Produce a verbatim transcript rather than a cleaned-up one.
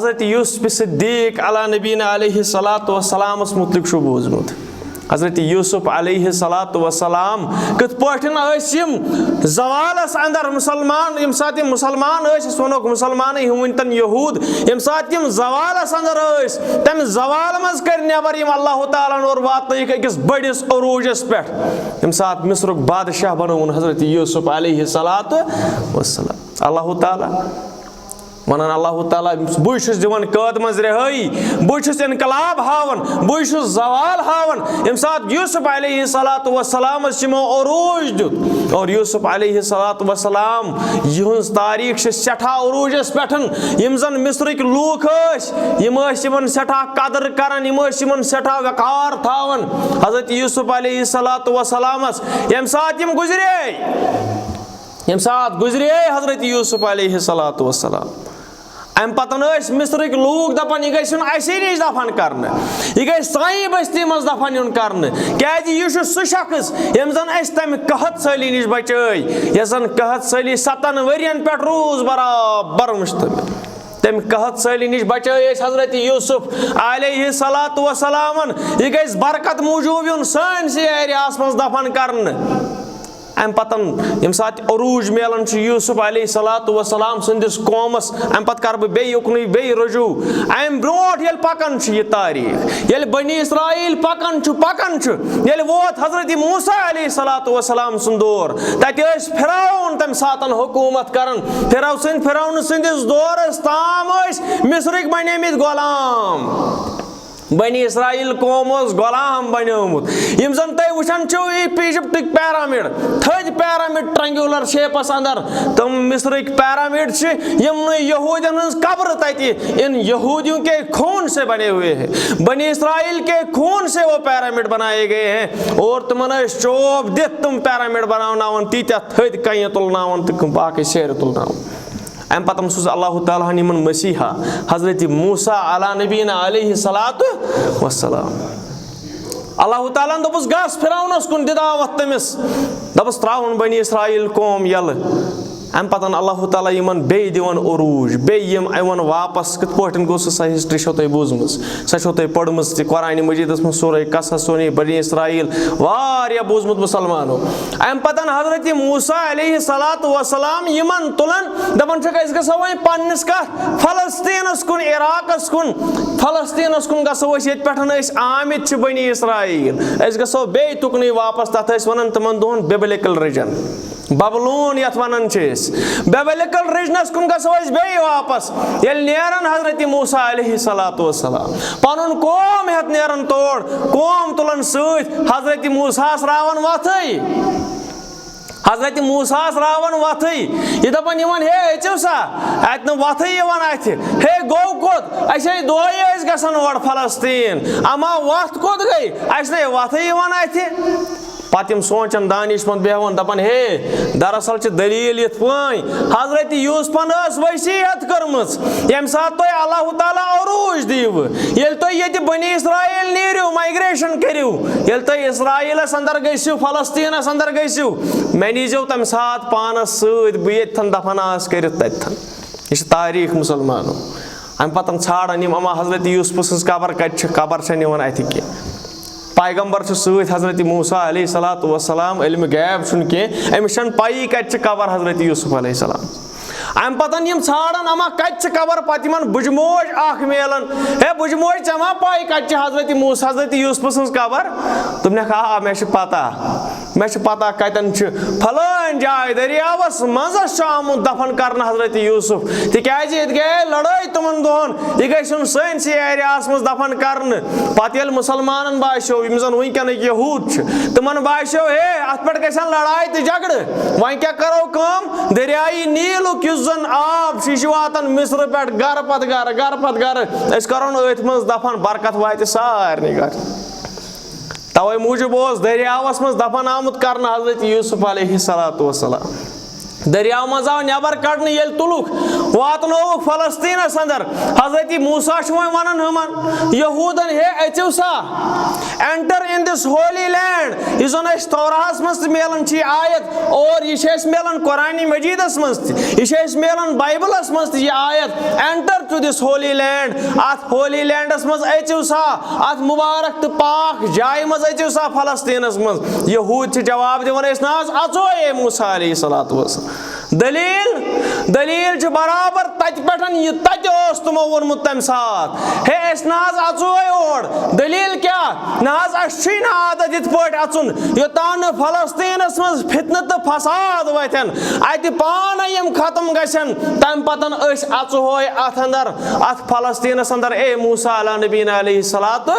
حضرت یوسف صدیق علی نبینا علیہ الصلوۃ والسلامس متعلق چھُ بوٗزمُت؟ حضرت یوسف علیہ الصلوۃ والسلام کِتھ پٲٹھۍ ٲسۍ یِم زوالس اندر مُسلمان، ییٚمہِ ساتہٕ یِم مُسلمان ٲسۍ، أسۍ وَنوکھ مُسلمانٕے، ہُم ؤنۍتن یہوٗد، ییٚمہِ ساتہٕ یِم زوالس اندر ٲسۍ، تَمہِ زوال منٛز کٔرۍ نٮ۪بر یِم، اللہ تعالیٰ ہن اور واتنٲیِکھ أکِس بٔڑِس عروٗجس پٮ۪ٹھ، ییٚمہِ ساتہٕ مصرُک بادشاہ بنووُن حضرت یوسف علیہ الصلوۃ والسلام۔ اللہ تعالیٰ ونان، اللہ تعالیٰ، بٕے چھُس دِوان قٲد منٛز رِہٲیی، بٕے چھُس انقلاب ہاوان، بٕے چھُس زوال ہاوان۔ ییٚمہِ ساتہٕ یوسف علیہ الصلوۃ والسلامس یِمو عروج دیُت، اور یوسف علیہ الصلوۃ والسلام، یِہٕنٛز تاریخ چھِ سٮ۪ٹھاہ عروجس پٮ۪ٹھ۔ یِم زن مصرٕکۍ لوٗکھ ٲسۍ، یِم ٲسۍ یِمن سٮ۪ٹھاہ قدر کران، یِم ٲسۍ یِمن سٮ۪ٹھاہ وقار تھاوان۔ حضرت یوسف علیہ الصلوۃ والسلامس ییٚمہِ ساتہٕ یِم گُزرے، ییٚمہِ ساتہٕ گُزرے حضرت یوسف علیہ الصلوۃ والسلام، اَمہِ پَتَن ٲسۍ مِصرٕکۍ لوٗکھ دَپان، "یہِ گژھِ یُن اَسی نِش دفن کرنہٕ، یہِ گژھِ سانہِ بستی منٛز دفن یُن کرنہٕ، کیٛازِ یہِ چھُ سُہ شخص ییٚمۍ زَن اَسہِ تَمہِ قحط سٲلی نِش بچٲے، یۄس زَن قحط سٲلی سَتَن ؤرین پٮ۪ٹھ روٗز برابر مُشتمل۔ تَمہِ قحط سٲلی نِش بچٲے أسۍ حضرت یوسف علیہ الصلوۃ والسلامن۔ یہِ گژھِ برکت موٗجوٗب یُن سٲنِسٕے ایریاہَس منٛز دفن کرنہٕ۔" اَمہِ پَتَن ییٚمہِ ساتہٕ عروٗج میلان چھُ یوسف علیہ الصلوۃ والسلام سٕنٛدِس قومَس، اَمہِ پَتہٕ کَرٕ بہٕ بیٚیہِ اُکنُے بیٚیہِ رجوع۔ اَمہِ برونٛٹھ ییٚلہِ پَکان چھُ یہِ تاریٖخ، ییٚلہِ بنی اسرائیل پَکان چھُ، پَکان چھُ، ییٚلہِ ووت حضرت موسیٰ علیہ الصلوۃ والسلام سُنٛد دور، تَتہِ ٲسۍ فرعون تَمہِ ساتَن حکوٗمت کران۔ فرعون سٕنٛدِ، فرعون سٕنٛدِس دورَس تام ٲسۍ مصرٕکۍ بَنیمٕتۍ غلام۔ بنی اسرائیل قوم اوس غلام بنیومُت۔ یِم زن تُہۍ وٕچھان چھِو، یہِ ایجپٹٕکۍ پیرامڈ، تھٔدۍ پیرامڈ ٹرینگولر شیپس اندر، تِم مصرٕکۍ پیرامڈ چھِ، یِم نہٕ یہوٗدین ہٕنٛز قبرٕ تتہِ، ان یہودیوں کے خون سے بنے ہوئے ہیں، بنی اسرائیل کے خون سے وہ پیرامڈ بنائے گئے ہیں، اور تِمن ٲسۍ چوب دِتھ تِم پیرامڈ بناوناوان، تیٖتیٛاہ تھٔدۍ کنہِ تُلناوان تہٕ باقٕے سیرِ تُلناوان۔ اَمہِ پَتہٕ سوٗز اللہ تعالیٰ ہَن یِمَن مسیحا حضرت موسیٰ علیٰ نبینا علیہ الصلوۃ والسلام۔ اللہ تعالیٰ ہَن دوٚپُس، "گژھ فرعونَس کُن، دِ دعوت تٔمِس، دوٚپُس، ترٛاوُن بنی اسرائیل قوم یَلہٕ۔" اَمہِ پَتہٕ اللہ تعالیٰ یِمَن بیٚیہِ دِوان عروٗج، بیٚیہِ یِم یِوان واپَس۔ کِتھ پٲٹھۍ گوٚو سُہ؟ سۄ ہسٹری چھو تۄہہِ بوٗزمٕژ، سۄ چھو تۄہہِ پٔرمٕژ تہِ قرآنِ مجیدَس منٛز، سورہ قصص، سورہ بنی اسرائیل، واریاہ بوٗزمُت مُسلمانو۔ اَمہِ پَتہٕ حضرت موسیٰ علیہ الصلوۃ والسلام یِمن تُلان، دَپان چھِکھ، "أسۍ گژھو وۄنۍ پننِس کَتھ فلسطیٖنَس کُن، عراقَس کُن، فلسطیٖنَس کُن گژھو أسۍ، ییٚتہِ پٮ۪ٹھ أسۍ آمٕتۍ چھِ بنی اسرائیل، أسۍ گژھو بیٚیہِ تُکنُے واپَس۔" تَتھ ٲسۍ وَنان تِمَن دۄہَن بِبلِکَل ریجن، ببلون یَتھ وَنان چھِ أسۍ۔ بِبلِکَل ریجنَس کُن گژھو أسۍ بیٚیہِ واپَس۔ ییٚلہِ نیران حضرت موسیٰ علیہ الصلوۃ والسلام، پَنُن قوم ہٮ۪تھ نیران تور، قوم تُلان سۭتۍ، حضرت موسیٰ ہَس راوان وَتھٕے۔ حضرت موسیٰ ہَس راوان وَتھٕے۔ یہِ دَپان یِمَن، "ہے، أژِو سا، اَتہِ نہٕ وَتھٕے یِوان اَتھِ۔ ہے، گوٚو کوٚت؟ اَسہِ ہے دۄہے ٲسۍ گژھان اور فلسطیٖن۔ اَما وَتھ کوٚت گٔے؟ اَسہِ نَے وَتھٕے یِوان اَتھِ۔" پَتہٕ یِم سونٛچان، دانِش مَنٛد بیٚہوان، دَپان، "ہے، دراصل چھِ دٔلیٖل یِتھ پٲٹھۍ، حضرت یوسفن ٲس وصیت کٔرمٕژ، ییٚمہِ ساتہٕ تۄہہِ اللہ تعالیٰ عروٗج دِیِو، ییٚلہِ تُہۍ ییٚتہِ بنی اسرائیل نیٖرِو، migration کٔرِو، ییٚلہِ تُہۍ اسرائیلَس اندر گٔژھِو، فلسطیٖنَس اندر گٔژھِو، مےٚ نیٖزیو تَمہِ ساتہٕ پانَس سۭتۍ، بہٕ ییٚتہِ تھَن دفن آس کٔرِتھ تَتہِ تھَن۔" یہِ چھِ تاریٖخ مُسلمانو۔ اَمہِ پَتہٕ ژھانٛڈان یِم، اَما حضرت یوسفہٕ سٕنٛز قبر کَتہِ چھِ؟ قبر چھَنہٕ یِوان اَتھِ کینٛہہ۔ پیغمبر چھُ سۭتۍ حضرت موسیٰ علیہ الصلوۃ والسلام، علمِ غیب چھُنہٕ کینٛہہ، أمِس چھَنہٕ پَیی کَتہِ چھِ قبر حضرت یوسف علیہ السلام۔ اَمہِ پَتہٕ یِم ژھانٛڈان، اَما کَتہِ چھِ قبر؟ پَتہٕ یِمَن بُجہِ موج اَکھ میلان، "ہے بُجہِ موج، ژےٚ ما پَے کَتہِ چھِ حضرت موسیٰ، حضرت یوسفہٕ سٕنٛز قبر؟" دوٚپنَکھ، "آ، مےٚ چھِ پَتہ۔" مےٚ چھِ پَتہ کَتٮ۪ن چھِ۔ پھلٲنۍ جاے دٔریاوَس منٛزَس چھُ آمُت دفن کرنہٕ حضرت یوسف، تِکیٛازِ ییٚتہِ گٔیے لڑٲے تِمَن دۄہَن، یہِ گژھِ یُن سٲنسٕے ایریاہَس منٛز دفن کرنہٕ۔ پَتہٕ ییٚلہِ مُسلمانَن باسیو، یِم زَن وٕنکیٚنٕکۍ یہوٗد چھِ، تِمَن باسیو، ہے، اَتھ پٮ۪ٹھ گژھن لڑایہِ تہٕ جھگڑٕ، وۄنۍ کیٛاہ کرو کٲم؟ دٔریایہِ نیٖلُک یُس زَن آب چھُ، یہِ چھُ واتان مصرٕ پٮ۪ٹھ گرٕ پَتہٕ گرٕ، گرٕ پَتہٕ گرٕ، أسۍ کرو نہٕ أتھۍ منٛز دفن، برکت واتہِ سارنٕے گرٕ۔ توے موٗجوٗب اوس دٔریاوَس منٛز دفن آمُت کرنہٕ حضرت یوسف علیہ الصلوۃ والسلام۔ دٔریاو منٛز آو نٮ۪بر کڑنہٕ، ییٚلہِ تُلُکھ، واتنووُکھ فلسطینس اندر۔ حضرت موسیٰ چھُ وۄنۍ ونان ہُمن یہوٗدن، ہے، أژِو سا، enter in this holy land۔ یُس زن اَسہِ تورہس منٛز تہِ میلان چھِ یہِ آیت، اور یہِ چھِ اَسہِ میلان قرآن مجیدس منٛز تہِ، یہِ چھِ اَسہِ میلان بایبلس منٛز تہِ یہِ آیت، enter to this holy land۔ اتھ ہولی لینڈس منٛز أژِو سا، اتھ مبارک تہٕ پاک جایہِ منٛز أژِو سا، فلسطینس منٛز۔ یہوٗد چھِ جواب دِوان، أسۍ نہ حظ اژو، اے موسیٰ علیہ الصلوۃ والسلام۔ دلیل، دلیل چھِ برابر تتہِ پٮ۪ٹھ، یہِ تتہِ اوس تِمو ووٚنمُت تمہِ ساتہٕ، ہے، أسۍ نہ حظ اژوے اور۔ دلیل کیٛاہ؟ نہ حظ، اَسہِ چھُے نہٕ عادت یِتھ پٲٹھۍ اژُن، یوٚتام نہٕ فلسطینس منٛز فتنہٕ تہٕ فساد وتھن، اتہِ پانے یِم ختم گژھن، تمہِ پتن أسۍ اژہوے اتھ اندر، اتھ فلسطینس اندر، اے موسیٰ علیٰ نبینا علیہ الصلوۃ۔